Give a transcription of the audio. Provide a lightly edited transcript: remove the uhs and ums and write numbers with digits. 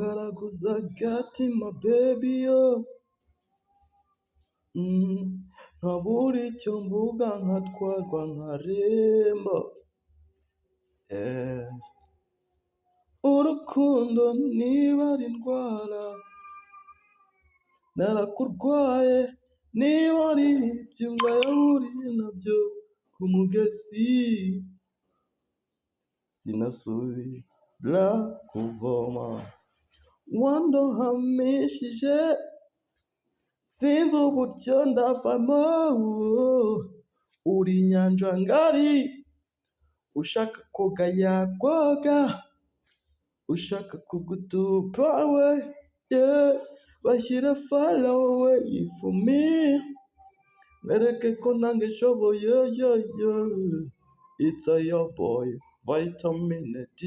Ungaraguza agatima baby yo. Nkabura icyo mvuga, nkatwarwa nkaremba. Eh. Urukundo niba ari indwara narakurwaye, niba ari ibyuma yahuriye nabyo ku mugezi, sinasubira kuvoma. Wandohamishije, sinzi uburyo ndavamo. Uri inyanja ngari, ushaka koga yakoga, ushaka kugutupa we, yeah. Bashyira far away for me, bereke ko nange nshoboye, yeah. It's a your boy Vitamin D.